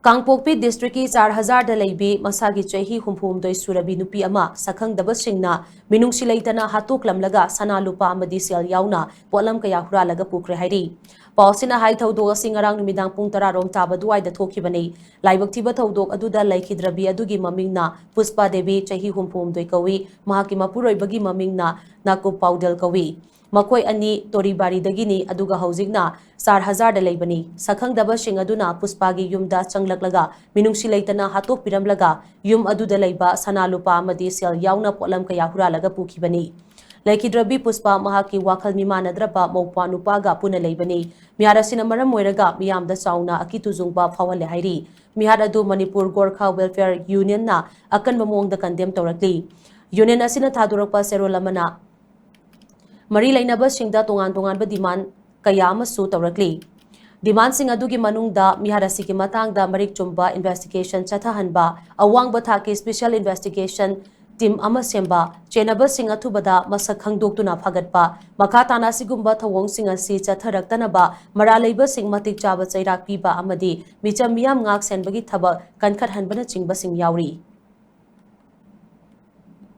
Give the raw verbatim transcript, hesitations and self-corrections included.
ꯀꯥꯡꯄꯣꯛꯄꯤ ꯗꯤꯁꯇ꯭ꯔꯤꯛꯀꯤ ꯆꯥꯔ ꯍꯖꯥꯔꯗ ꯂꯩꯕꯤ ꯃꯁꯥꯒꯤ ꯆꯍꯤ ꯍꯨꯝꯐꯨꯍꯨꯝꯗꯣꯏ ꯁꯨꯔꯕꯤ ꯅꯨꯄꯤ ꯑꯃ ꯁꯛꯈꯪꯗꯕꯁꯤꯡꯅ ꯃꯤꯅꯨꯡꯁꯤ ꯂꯩꯇꯅ ꯍꯥꯠꯇꯣꯛꯂꯝꯂꯒ ꯁꯅꯥ ꯂꯨꯄꯥ ꯑꯃꯗꯤ ꯁꯦꯜ ꯌꯥꯎꯅ ꯄꯣꯠꯂꯝ ꯀꯌꯥ ꯍꯨꯔꯥꯜꯂꯒ ꯄꯨꯈ꯭ꯔꯦ ꯍꯥꯏꯔꯤ꯫ ꯄꯥꯎ ꯑꯁꯤꯅ ꯍꯥꯏ ꯊꯧꯗꯣꯛ ꯑꯁꯤ ꯉꯔꯥꯡ ꯅꯨꯃꯤꯗꯥꯡ ꯄꯨꯡ ꯇꯔꯥꯔꯣꯝ ꯇꯥꯕ ꯑꯗꯨꯋꯥꯏꯗ ꯊꯣꯛꯈꯤꯕꯅꯤ꯫ ꯂꯥꯏꯕꯛ ꯊꯤꯕ ꯊꯧꯗꯣꯛ ꯑꯗꯨꯗ ꯂꯩꯈꯤꯗ꯭ꯔꯕꯤ ꯑꯗꯨꯒꯤ ꯃꯃꯤꯡꯅ ꯄꯨꯁꯄꯥ ꯗꯦꯕꯤ, ꯆꯍꯤ ꯍꯨꯝꯐꯨꯍꯨꯝꯗꯣꯏ ꯀꯧꯏ꯫ ꯃꯍꯥꯛꯀꯤ ꯃꯄꯨꯔꯣꯏꯕꯒꯤ ꯃꯃꯤꯡꯅ ꯅꯥꯀꯨꯞ ꯄꯥꯎꯗꯦꯜ ꯀꯧꯏ꯫ ꯃꯈꯣꯏ ꯑꯅꯤ ꯇꯣꯔꯤꯕꯥꯔꯤꯗꯒꯤꯅꯤ, ꯑꯗꯨꯒ ꯍꯧꯖꯤꯛꯅ ꯆꯥꯔ ꯍꯖꯥꯔꯗ ꯂꯩꯕꯅꯤ꯫ ꯁꯛꯈꯪꯗꯕꯁꯤꯡ ꯑꯗꯨꯅ ꯄꯨꯁꯄꯥꯒꯤ ꯌꯨꯝꯗ ꯆꯪꯂꯛꯂꯒ ꯃꯤꯅꯨꯡꯁꯤ ꯂꯩꯇꯅ ꯍꯥꯠꯇꯣꯛꯄꯤꯔꯝꯂꯒ ꯌꯨꯝ ꯑꯗꯨꯗ ꯂꯩꯕ ꯁꯅꯥ ꯂꯨꯄꯥ ꯑꯃꯗꯤ ꯁꯦꯜ ꯌꯥꯎꯅ ꯄꯣꯠꯂꯝ ꯀꯌꯥ ꯍꯨꯔꯥꯜꯂꯒ ꯄꯨꯈꯤꯕꯅꯤ꯫ ꯂꯩꯈꯤꯗ꯭ꯔꯕꯤ ꯄꯨꯁꯄꯥ ꯃꯍꯥꯛꯀꯤ ꯋꯥꯈꯜ ꯃꯤꯃꯥꯟꯅꯗ꯭ꯔꯕ ꯃꯧꯄ꯭ꯋꯥ ꯅꯨꯄꯥꯒ ꯄꯨꯟꯅ ꯂꯩꯕꯅꯤ꯫ ꯃꯤꯍꯥꯠ ꯑꯁꯤꯅ ꯃꯔꯝ ꯑꯣꯏꯔꯒ ꯃꯤꯌꯥꯝꯗ ꯆꯥꯎꯅ ꯑꯀꯤ ꯇꯨꯖꯨꯡꯕ ꯐꯥꯎꯍꯜꯂꯦ ꯍꯥꯏꯔꯤ꯫ ꯃꯤꯍꯥꯠ ꯑꯗꯨ ꯃꯅꯤꯄꯨꯔ ꯒꯣꯔꯈꯥ ꯋꯦꯜꯐꯤꯌꯔ ꯌꯨꯅꯤꯌꯟꯅ ꯑꯀꯟꯕ ꯃꯑꯣꯡꯗ ꯀꯟꯗꯦꯝ ꯇꯧꯔꯛꯂꯤ꯫ ꯌꯨꯅꯤꯌꯟ ꯑꯁꯤꯅ ꯊꯥꯗꯣꯔꯛꯄ ꯆꯦꯔꯣꯜ ꯑꯃꯅ ꯃꯔꯤ ꯂꯩꯅꯕꯁꯤꯡꯗ ꯇꯣꯉꯥꯟ ꯇꯣꯉꯥꯟꯕ ꯗꯤꯃꯥꯟ ꯀꯌꯥ ꯑꯃꯁꯨ ꯇꯧꯔꯛꯂꯤ꯫ ꯗꯤꯃꯥꯟꯁꯤꯡ ꯑꯗꯨꯒꯤ ꯃꯅꯨꯡꯗ ꯃꯤꯍꯥꯠ ꯑꯁꯤꯒꯤ ꯃꯇꯥꯡꯗ ꯃꯔꯤꯛ ꯆꯨꯝꯕ ꯏꯟꯚꯦꯁꯇꯤꯒꯦꯁꯟ ꯆꯠꯊꯍꯟꯕ, ꯑꯋꯥꯡꯕ ꯊꯥꯛꯀꯤ ꯁ꯭ꯄꯦꯁꯤꯌꯦꯜ ꯏꯟꯚꯦꯁꯇꯤꯒꯦꯁꯟ ꯇꯤꯝ ꯑꯃ ꯁꯦꯝꯕ, ꯆꯦꯟꯅꯕꯁꯤꯡ ꯑꯊꯨꯕꯗ ꯃꯁꯛ ꯈꯪꯗꯣꯛꯇꯨꯅ ꯐꯥꯒꯠꯄ, ꯃꯈꯥ ꯇꯥꯅ ꯑꯁꯤꯒꯨꯝꯕ ꯊꯧꯑꯣꯡꯁꯤꯡ ꯑꯁꯤ ꯆꯠꯊꯔꯛꯇꯅꯕ ꯃꯔꯥꯜ ꯂꯩꯕꯁꯤꯡ ꯃꯇꯤꯛ ꯆꯥꯕ ꯆꯩꯔꯥꯛ ꯄꯤꯕ ꯑꯃꯗꯤ ꯃꯤꯆꯝ ꯃꯤꯌꯥꯝ ꯉꯥꯛ ꯁꯦꯟꯕꯒꯤ ꯊꯕꯛ ꯀꯟꯈꯠꯍꯟꯕꯅꯆꯤꯡꯕꯁꯤꯡ ꯌꯥꯎꯔꯤ꯫